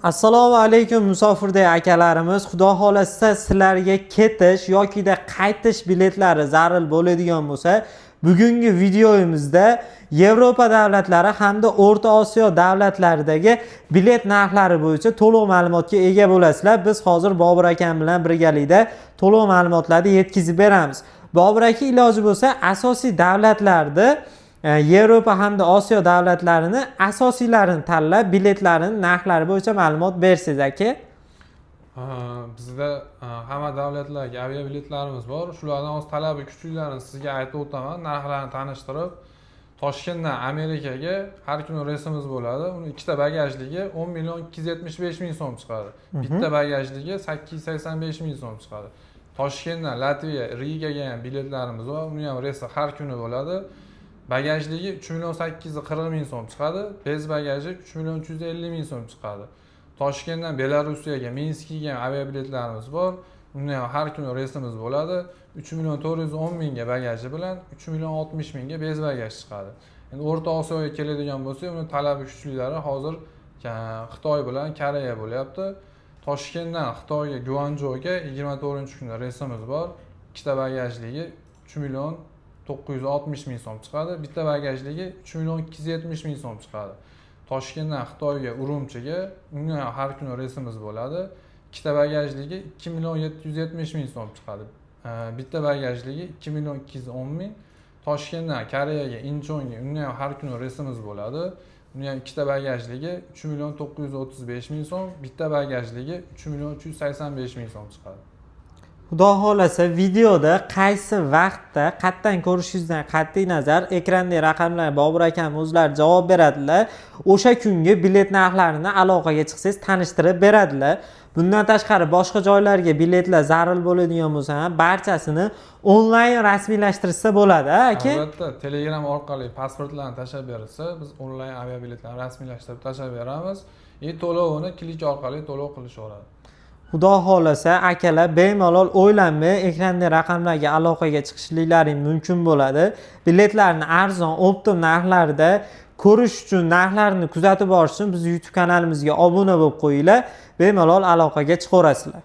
Assalomu alaykum, musofirday akalarimiz. Xudo xohlasa, sizlarga ketish yokida qaytish biletlari zarur bo'ladigan bo'lsa, bugungi videomizda Yevropa davlatlari hamda O'rta Osiyo davlatlaridagi bilet narxlari bo'yicha to'liq ma'lumotga ega bo'lasizlar. Biz hozir Bobur akam bilan birgalikda to'liq ma'lumotlarni yetkazib beramiz. Bobur aka, iloji bo'lsa, asosiy davlatlarni, Yevropa hamda Osiyo davlatlarini asosiylarini tanlab, biletlarini narxlari bo'yicha ma'lumot bersangiz, aka. Ha, bizda hamma davlatlarga aviabiletlarimiz bor. Shulardan hozir talabi kuchlilarini sizga aytib o'taman, narxlarini tanishtirib. Toshkentdan Amerikaga har kuni reysimiz bo'ladi. Uni ikkita bagajligi 10 275 000 so'm chiqadi. Bitta bagajligi 885 000 so'm chiqadi. Toshkentdan Latviya, Rigaga ham biletlarimiz bor. Uni ham reysi har kuni bo'ladi. Bagajligi 3 840 000 so'm chiqadi. Без багажа 3 350 000 so'm chiqadi. Toshkentdan Belorussiyaga, Minskga ham aviabiletlarimiz bor. Unda ham har kuni reysimiz bo'ladi. 3 410 000ga bagaji bilan, 3 060 000ga без багаж chiqadi. Endi O'rta Osiyoga keladigan bo'lsak, uni talabi kuchlilari hozir Xitoy bilan Koreya bo'lyapti. Toshkentdan Xitoyga, Guanchjouga 24-kunda reysimiz bor. Ikkita bagajligi 3 960 000 so'm chiqadi. Bitta bagajligi 3 270 000 so'm chiqadi. Toshkentdan Xitoyga, Urumchiga, unga ham har kuni reysimiz bo'ladi. Ikkita bagajligi 2 770 000 so'm chiqadi. Bitta bagajligi 2 210 000. Toshkentdan Koreyaga, Inchonga, unda ham har kuni reysimiz bo'ladi. Uni ham ikkita bagajligi 3 935 000 so'm, bitta bagajligi 3 385 000 so'm chiqadi. Xudo xohlasa, videoda qaysi vaqtda, qayerdan ko'rishingizdan qat'iy nazar, ekrandagi raqamlar, Bobur akam o'zlari javob beradilar. O'sha kungi bilet narxlarini aloqaga chiqsangiz, tanishtirib beradilar. Bundan tashqari, boshqa joylarga biletlar zarur bo'ladigan bo'lsa ham, barchasini onlayn rasmiylashtirsa bo'ladi, a, aka? Albatta, Telegram orqali pasportlarni tashlab berilsa, biz onlayn aviabiletlarni rasmiylashtirib tashlab beramiz и to'lovini klik orqali to'lov qilishaveradi. Xudo xohlasa, akalar, bemalol o'ylanmay ekrandagi raqamlarga aloqaga chiqishliklaring mumkin bo'ladi. Biletlarni arzon, оптом narxlarda ko'rish uchun, narxlarni kuzatib borish uchun bizni YouTube kanalimizga obuna bo'lib qo'yinglar. Bemalol aloqaga chiqaverasizlar.